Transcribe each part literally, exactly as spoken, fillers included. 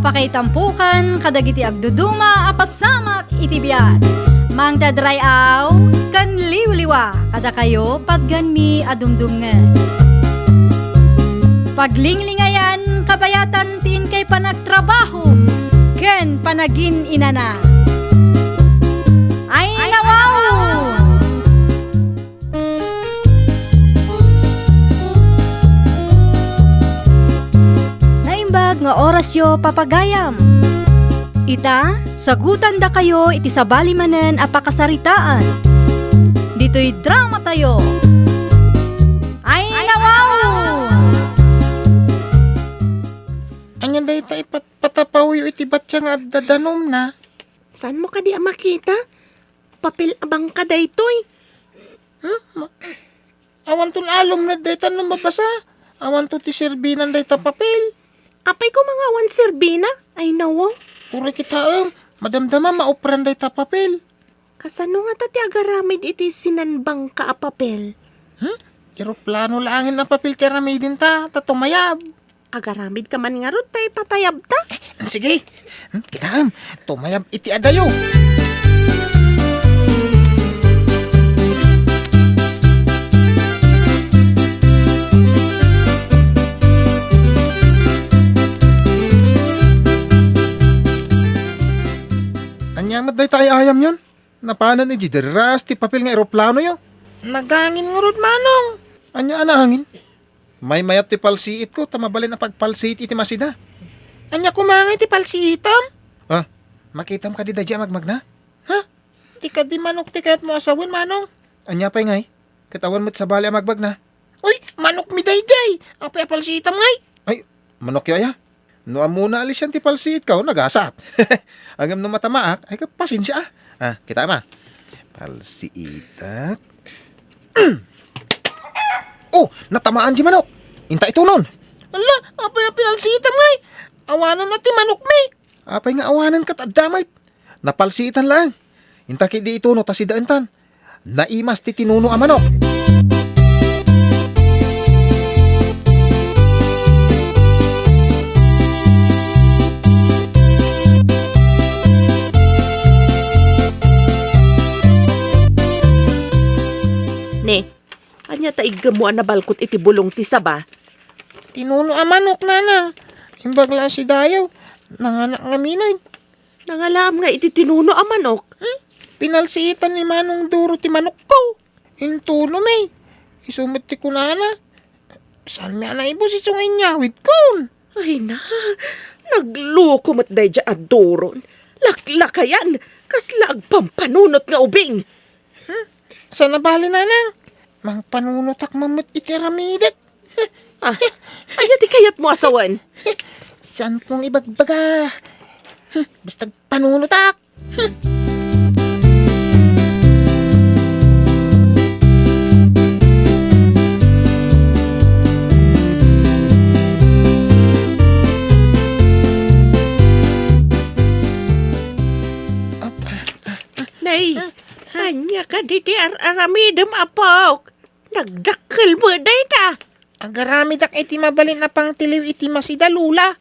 Pakaitampokan kadagiti agduduma a pasamak iti biag. Mangted ray-aw ken liwliwa kadakayo patganmi a dumdumngeg. Paglinglingayan kabayatan ti inkay panagtrabaho ken panagin-inana. Ay, nawaw! Naimbag nga orasyo, papagayam. Ita, sagutandakayo iti sabali manen a pakasaritaan. Ditoy dramatayo. Ay, nawaw! Ania dayta ipat-, patapawyo iti batya nga adda danumna? Saanmo kadi a makita? Papel a bangka daytoy. Hmm? Ma-, awanton alumned dayta no mabasa. Awanto ti serbinan dayta papel. Apay koma nga awan serbina? Ay, nawaw. Uray kitaem, madamdama maupran dayta papel. Kasano ngata ti agaramid iti sinanbangka a papel? Hmm? Eroplano laengen a papel ti aramidenta, ta tumayab. Agaramidka man ngarud ta ipatayabta. Eh, sige. Hmm, kitaem, tumayab iti adayo. Ania met dayta ay-ayamyon? Napanen idiay derras ti papel nga eroplanoyo? Nagangin ngarud, Manong. Ania a naangin? Maymayat ti palsiitko, ta mabalin a pagpalsiit iti masida. Ania koma ngay ti palsiitam? Ah, makitam kadi daydiay a magmagna? Ha? Ti kadi manok ti kayatmo a sawen, Manong? Ania pay ngay? Ket awan met sabali a magmagna? Uy, manokmi daydiay! Apay a palsiitam ngay? Ay, manokyo aya? No ammona a lisian ti palsiitko, nagasat. Ngem no matamaak, ay, pasensia, ah. Ah, kitaem, ah. Palsiitak. Oh, natamaan diay manok. Inta itunon. Ala, apay a pinalsiitam ngay? Awanen a ti manokmi. Apay nga awanen ket adda met? Napalsiitan laeng. Inta ketdi ituno ta sidaentan. Naimas ti tinuno a manok. Ne, ania ta iggemmo a nabalkot iti bulong ti saba? Tinuno a manok, nanang. Imbag la a sidayo, nanganak ngamin. Nangalaam nga iti tinuno a manok. Hmm? Pinalsiitan ni Manong Duro ti manokko. Intunomi. Isu met ti kunana, saanmi a naibus isu nga inyawidkon. Ay na, nagloko met daydiay a Duron. Laklakayan, kasla agpampanunot nga ubing. Hmm? Saan a bale, nanang? Mangpanunotak man met iti aramidek. Ah, ania ti kayatmo a sawen? Saanko nga ibagbaga. Hmm, basta agpanunotak. Hmm. Nay, ania kadi ti ar-aramidem, apok? Nagdakkel met dayta. Agaramidak iti mabalin a pangtiliw iti masida, Lola.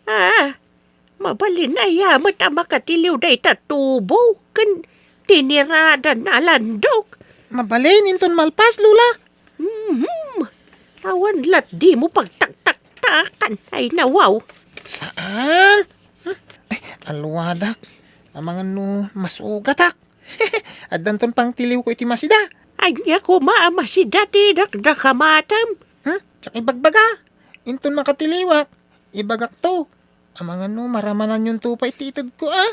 Ah, mabalin aya met a makatiliw dayta tubo ken tiniradan a landok? Mabalin inton malpas, Lola. Mhm. Awan lat dimo pagtaktaktakan, ay nawaw. Saan? Huh? Ay, alwadak. Amangan no masugatak. Addanton pangtiliwko iti masida. Ania koma a masida ti dakdakamatem? Hmm? Diak ibagbaga. Inton makatiliwak, ibagakto. Amangan no maramananyonto pay ti itedko, a?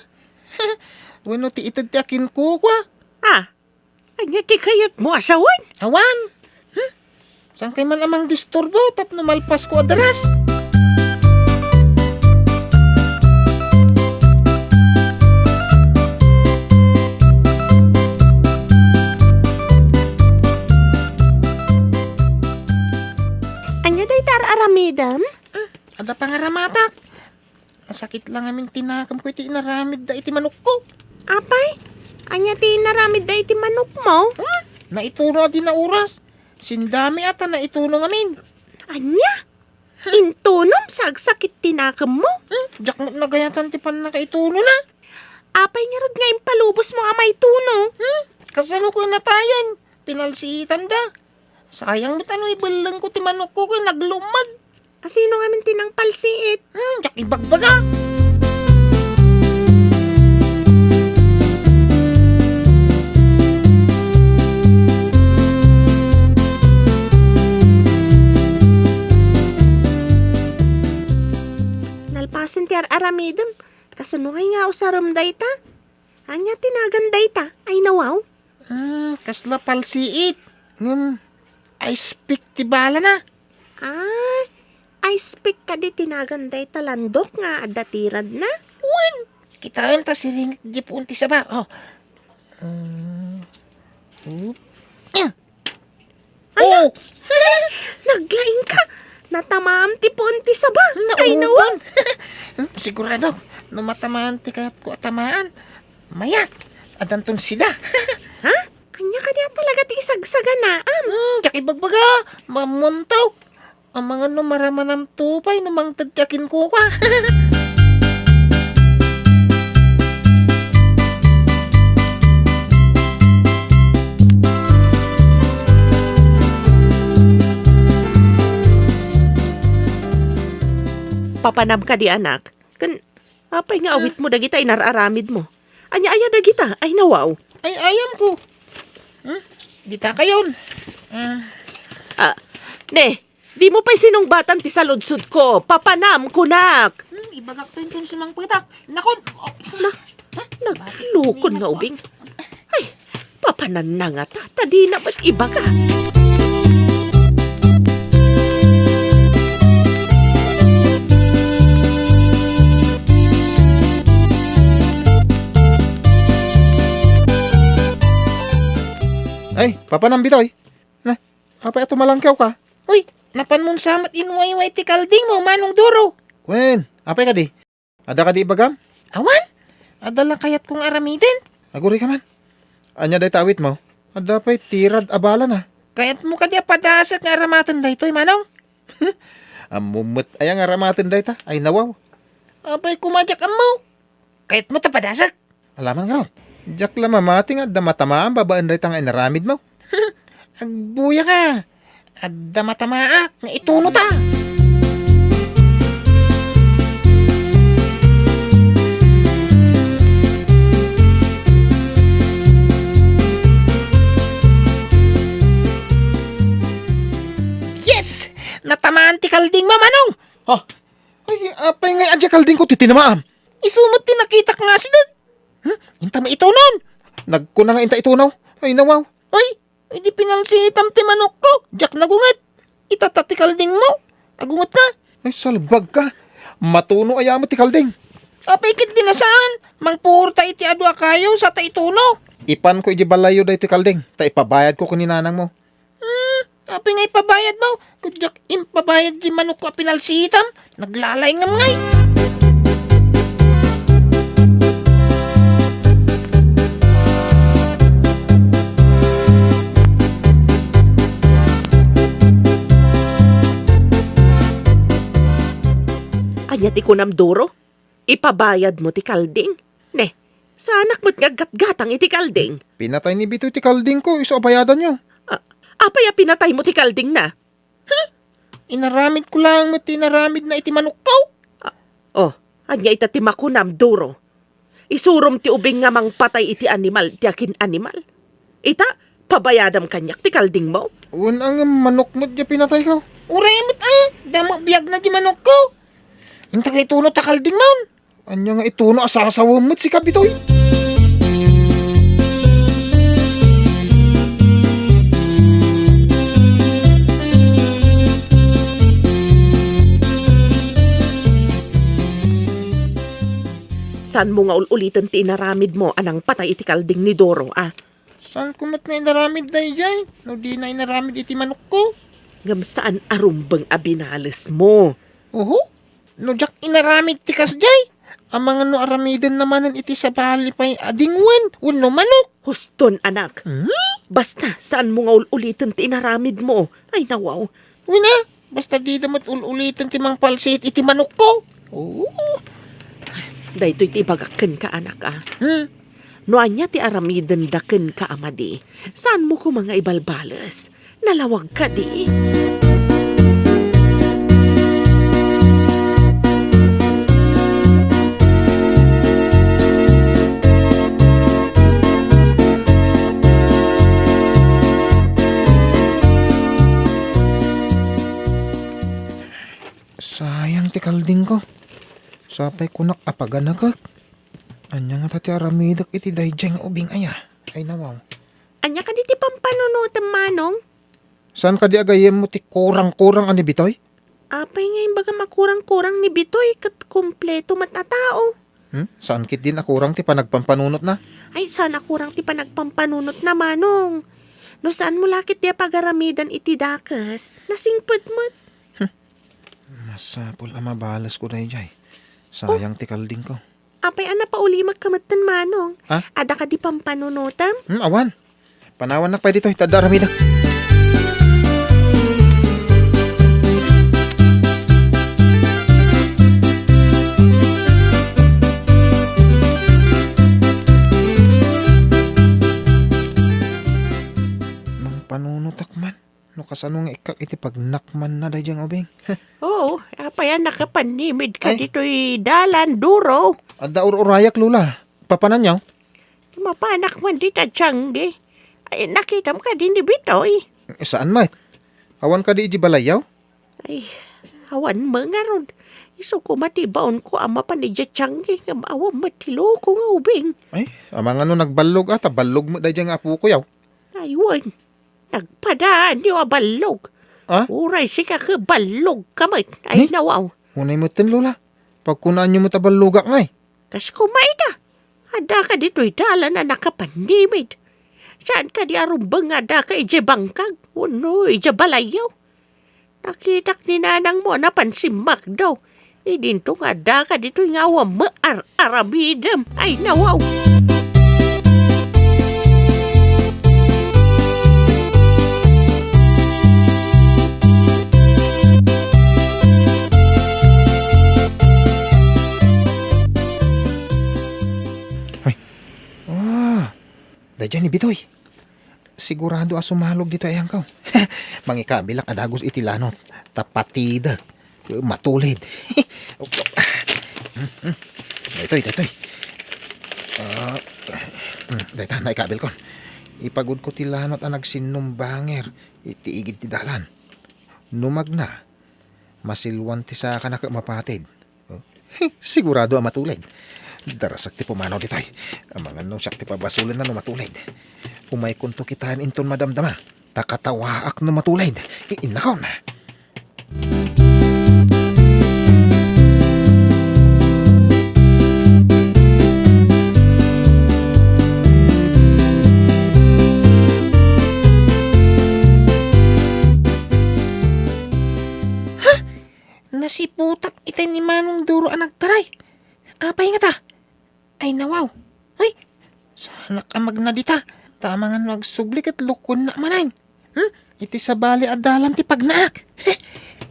Wenno ti ited ti akinkukua. Ah, ania ti kayatmo a sawen? Awan. Hmm? Saan kay man a mangdisturbo tapno malpasko a deras? Ania dayta ar-aramidem? Hmm, adda pangaramatak. Nasakit la ngamin ti nakemko iti inaramidda iti manokko. Apay? Ania ti inaramidda iti manokmo? Hmm? Naituno a di nauras. Sindami a ta naituno ngamin. Ania? Intunom, sagsakit ti nakemmo. Hmm, diak met nagayatan ti pannakaitunona. Apay ngarud nga impalubosmo a maituno? Hmm, kasano ko natayen? Pinalsiitanda. Sayang met no ibellengko ti manokko ken naglummeg. Asino ngamin ti nangpalsiit? Hmm, diak ibagbaga. Nalpasen ti ar-aramidem. Kasano ngay nga usarem dayta? Ania ti nagan dayta? Ay, nawaw. Hmm, kasla palsiit. Ngem, ice pick ti balana. Ah, ice pick kadi ti nagan dayta landok nga adda tiradna? Wen, kitaem ta siringet di puon ti saba. Oh. Hmm. Oh. Ala! Oh! Naglaing ka! Natamaam ti puon ti saba! Ay, nawa! Nauban! Hmm, sigurado, no matamaan ti kayatko a tamaan, mayat, addanton sida. Ha? Ania kadi a talaga ti isagsaganaam? Hmm, diak ibagbaga, mammuamtaw. Amangan no maramanamto pay no mangted ti akinkuka. Papanam kadi, anak? Ken apay nga awitmo dagita inar-aramidmo? Ania aya dagita? Ay, nawaw. Ay, ayamko. Hmm? Dita kayon. Ah. Ah, ne, dimo pay sinungbatan ti saludsodko. Papanam, kunak. Hmm, ibagak to inton sumangpetak. Nakon, oh, na, ha? Naglukon nga ubing. Ay, papananna ngata, ta dina met ibaga. Ay, papanam, Bitoy. Na, apay a tumalangkawka? Uy, napanmon sa met inwayway ti kaldingmo, Manong Duro. Wen, apay kadi? Adda kadi ibagam? Awan. Adda la kayatko nga aramiden. Agurayka man. Ania dayta awitmo? Adda pay tirad a balana. Kayatmo kadi a padasek nga aramaten daytoy, Manong? Ammom met aya nga aramaten dayta? Ay, nawaw. Apay koma diak ammo? Kayatmo ta padasek? Alaman ngarud. Diak la mamati nga adda matamaam babaen dayta nga inaramidmo. Agbuyaka. Adda matamaak nga itunota. Yes! Natamaan ti kaldingmo, Manong! Ha? Ay, apay nga adda kaldingko ti tinamaam? Isu met ti nakitak nga asideg. Hmm? Inta maitunon. Nagkuna nga inta itunaw. Ay, nawaw. Oy, idi pinalsiitam ti manokko, diak nagunget. Itata ti kaldingmo. Agungetka. Ay, salbagka. Matuno aya met ti kalding. Apay ket di nasaan. Mangpurta iti adu a kayo sa ta ituno. Ipanko iti balayyo daytoy kalding, ta ipabayadko ken ni nanangmo. Hmm, apay nga ipabayadmo? Ket diak impabayad di manokko a pinalsiitam. Naglalay ngem ngay. Ania ti kunam, Doro? Ipabayadmo ti kalding? Ne, saanak met nga aggatgatang iti kalding. Pinatay ni Bitoy ti kaldingko, isu a bayadanyo. A-, apay a pinataymo ti kaldingna? Hmm? Inaramidko laeng met ti inaramidna iti manokko. A-, oh, ania ita ti makunam, Duro? Isurom ti ubing nga mangpatay iti animal ti akin-animal. Ita, pabayadam kaniak ti kaldingmo? Wen a ngem manok met ti pinatayko. Uray met a, damo biagna ti manokko. Inta nga ituno ta kaldingmon. Ania nga ituno a sasawem met sika, Bitoy? Saanmo nga ul-uliten ti inaramidmo a nangpatay iti kalding ni Doro, a? Saanko met nga inaramid daydiay no dina inaramid iti manokko? Ngem saan a rumbeng a binalesmo. Oho, no diak inaramid ti kasdiay, amangan no aramidenna manen iti sabali pay a dingwen wenno manok. Huston, anak. Hmm? Basta, saanmo nga ul-uliten ti inaramidmo. Ay, nawaw. Wen a, Basta dida met ul-uliten ti mangpalsiit iti manokko. Oo. Daytoy ti ibagak kenka, anak, a. Hmm? No ania ti aramidenda kenka a madi, saanmo koma nga ibalbales. Nalawag kadi. Sayang ti kaldingko. Sapay kunak a paganakek. Ania ngata ti aramidek iti daydiay nga ubing aya? Ay, nawaw. Ania kadi ti pampanunotem, Manong? Saan kadi a gayyemmo ti kurang-kurang a ni Bitoy? Apay nga imbagam a kurang-kurang ni Bitoy ket kompleto met a tao? Hmm? Saan ketdin a kurang ti panagpampanunotna? Ay, saan a kurang ti panagpampanunotna, Manong. No saanmo la ketdi a pagaramidan iti dakes, nasingpet met. Hmm. Masapul a mabalesko daydiay. Sayang ti kaldingko. Apay a napaulimek ka metten, Manong? Ha? Adda kadi pampanunotem? Hmm, awan. Panawannak pay ditoy, ta adda aramidek. Mangpanunotak man. No kasano nga ikkak iti pagnakmanna daydiay nga ubing? Oo, apay a nakapannimid ka Ay. ditoy dalan, Duro? Adda ur-urayak, Lola. Papananyo? Mapanak man dita tianggi. Ay, nakitam kadi ni Bitoy? Saan met? Awan kadi iti balayyo? Ay, awan met ngarud. Isu koma ti baonko a mapan iti tianggi, ngem awan met ti loko nga ubing. Ay, amangan no nagballog, a, ta ballog met daydiay nga apoko, yaw. Ay, wen. Nagpadaanyo a ballog. Ah? Uray sika ket ballog ka met. Ay, Ni? nawaw. Unay metten, Lola. Pagkunaanyo met a ballogak ngay. Kas kumayda. Adda ka ditoy dalan a nakapannimid. Saan kadi a rumbeng nga adda ka idiay bangkag? Wenno idiay balayyo? Nakitak ni nanangmo a napan simmakdaw. Idinto nga adda ka ditoy nga awan met ar-aramidem. Ay, nawaw! Ay. Ah. Daydiay ni Bitoy. Sigurado a sumalog ditoy ayangko. Mangikabilak a dagus iti lanot. Ta patidek. Matulid. Daytoy, daytoy. Ah, hmm, dayta, naikabilkon. Ipagudko ti lanot a nagsinnumbanger iti igid ti dalan. No magna, masilwan ti sakana ket mapatid. Oh, sigurado a matulid. Darasak ti pumanaw ditoy. Amangan no siak ti pabasolenna no matulid. Umaykonto kitaen inton madamdama. Ta katawaak no matulid. I-, innakon. Ha? Nasiputak itay ni Manong Duro a nagtaray. Apay ngata? Ay, nawaw. Ay, saanak a magna dita. Ta amangan no agsubli ket lukuennak manen. Hmm? Iti sabali a dalan ti pagnaak.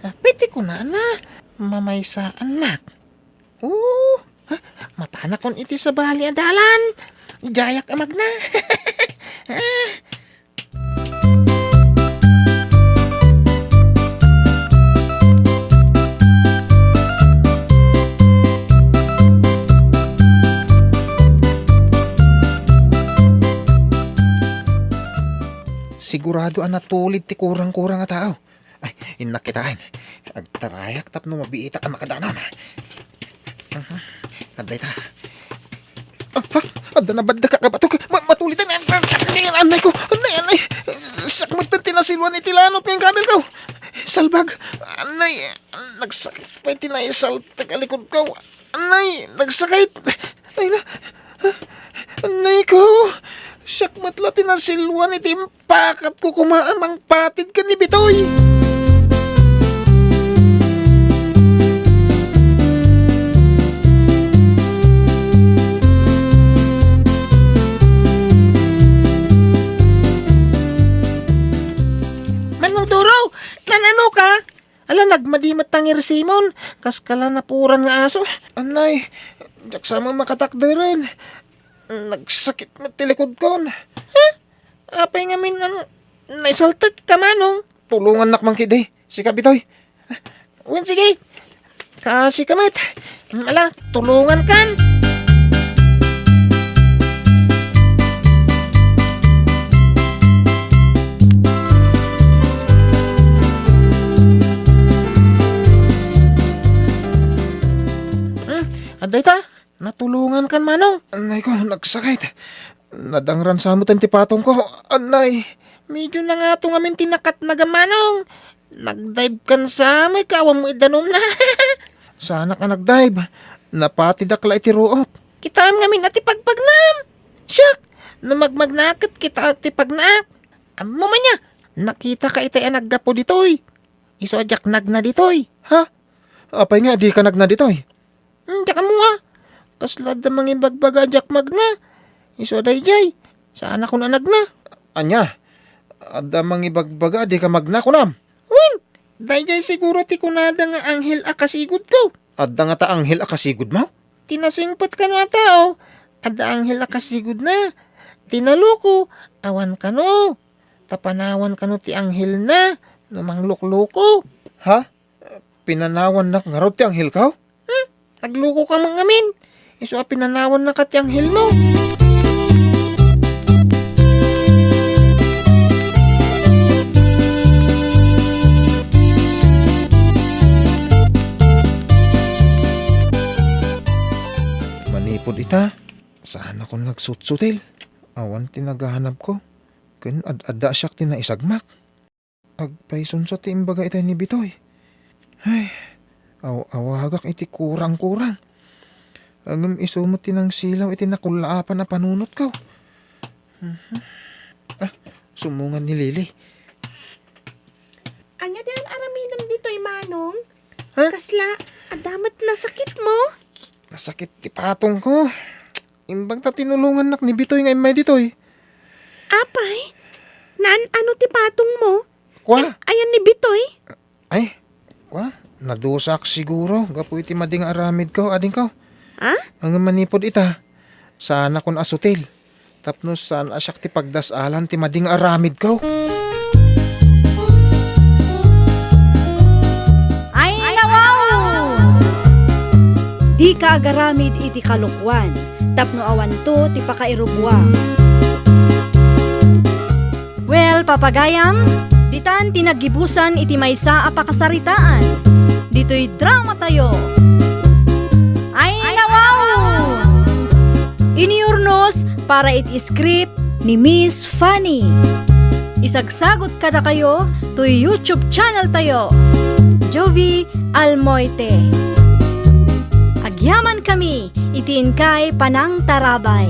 Apay ti kunana? Mamaysaannak. Oo. Ha? Mapanakon iti sabali a dalan. Idiayak a magna. Ah. Sigurado a natulid ti kurang-kurang a tao. Ay, innak kitaen. Agtarayak tapno mabiitak a makadanon. Mhm. Adda ita. Ah, ah, adda nabaddaka kabatok. Ma-, matulitan. Anay, anay ko. Anay, anay. Siak met ti nasilwan iti lanot nga inkabilko. Salbag. Anay, nagsakit pay ti naisaltek a likod ko. Anay, nagsakit. Ay na. Anay ko. Siak met la ti nasilwan iti Pakatko koma a mangpatid ken ni Bitoy. Manong Duro, nanano ka? Di met tangir Simon, kas kala napuran nga aso. Anay, diak sa met makatakderen. Nagsakit met ti likodkon. Ha? Apay ngamin, ano, naisaltek ka, Manong? Tulongannak man ketdi, sika Bitoy. Wen, sige. Kasika met. Ala, tulongankan. Hmm, adda ita? Natulongankan, Manong. Anay ko, nagsakit. Nadangran sa met ti patongko. Anay. Medyo nangato ngamin ti nakatnagam, Manong. Nagdive kan sa met ka awan mo idanumna. Saanak a nagdive. Napatidak la iti ruot. Kitaem ngamin a ti pagpagnam. Siak, no magmagnaket kita ti pagnaak. Ammo man ya, nakita ka itay a naggapu ditoy. Isu a diak nagna ditoy. Ha? Apay nga di ka nagna ditoy? Hmm, diak ammo a. Kasla adda mangibagbaga a diak magna. Isu a daydiay. Saanakon a nagna. Ania? Adda mangibagbaga a di ka magna kunam? Wen, daydiay siguro ti kunada nga anghel a kasigudko. Adda ngata anghel a kasigudmo? Ti nasingpet kano a tao, adda anghel a kasigudna. Ti naloko, awan kano. Ta panawan kano ti anghelna no manglukloko. Ha? Pinanawannak ngarud ti anghelko? Hmm? Nagluko ka man ngamin. Isu a pinanawannaka ti anghelmo. Manipud ita, saanakon nga agsutsutil. Awan ti nagahanapko. Ken ad-adda siak ti naisagmak. Agpaysunsa ti imbaga itay ni Bitoy. Ay, aw-awagak iti kurang-kurang. Ngem isu met ti nangsilaw iti nakullaapan a panunotko. Mhm. Ah, sumungad ni Lily. Ania ti an-aramidem ditoy, Manong? Ha? Kasla, adda met nasakitmo? Nasakit ti patongko. Imbag ta tinulongannak ni Bitoy nga immay ditoy. Apay? Naan-ano ti patongmo? Kua? Ay, ayan ni Bitoy? Ay, kua? Nadusak siguro gapu iti madi nga aramidko, adingko. Ha? Ngem manipud ita, saanakon a sutil. Tapno saan a siak ti pagdas-alan ti madi nga aramidko. Ay, nawaw! Dika agaramid iti kalokuan, tapno awanto ti pakairuboam. Well, papagayam, ditan ti naggibusan iti maysa a pakasaritaan. Ditoy dramatayo. Ay, nawaw! Inurnos para iti script ni Miss Fanny. Isagsagot kadakayo toy YouTube channel tayo, Jovie Almoite. Agyamankami iti inkay panangtarabay.